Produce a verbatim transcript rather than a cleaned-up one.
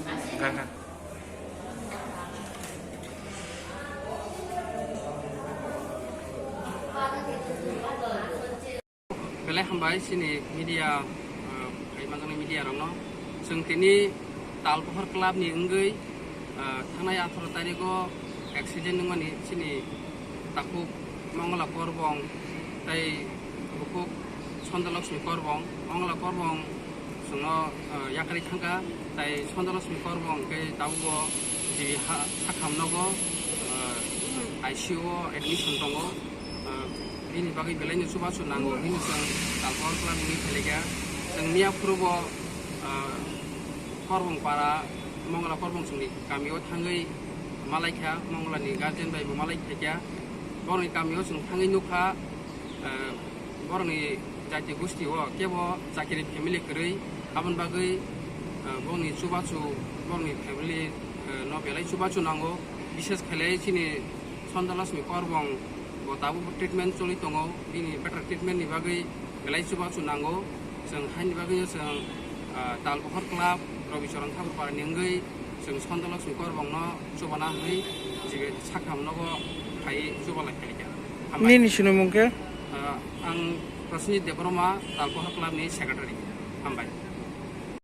Kha, kha. Belai hambai chini media, ah, hai manjaknai media rokno. Chwng tini Talpohor Club ni wngwi, ah, thangnai atharo tarikh o accident wngmani chini takhuk Mongla Korbong tei bukhuk Chondolokchmi Korbong. Mongla Korbong chwngno, ah, yakarwi thangkha, tei Chondolokchmi Korbong khe tabukbo G B ha-, sakham nogo, ah, I C U o admission tongo. Ah, bini bagwi belaino chubachu nango, bini chwng Talpohor Club ni khelikha. Chwng miya phurubo, ah, Korbong para, Mongla Korbong chwngni kamio thangwi malaikha, Mongla ni guardian bai bo malai phaikha. Borokni kamio chwng thangwi nukha, ah, borokni jati gosti o kebo chakiri family kwrwi, aboni bagwi, ah, borokni chubachu, borokni family, ah, no belai chubachu nango, bishes khe chini Chondolokchmi Korbong bo tabuk treatment choli tongo, bini better treatment ni bagwi belai chubachu nango. Chwng haini bagwi chwng, ah, Talpohor Club, Rabi Charan Thakur para ni wngwi chwng Chondolokchmi Korbong no chubana hwnwi jibe sakham nogo phai chubalai khalikha. Hambai. Nini sinimung khe? Ah, ang Prasini Debbarma, Talpohor Club ni secretary. Hambai.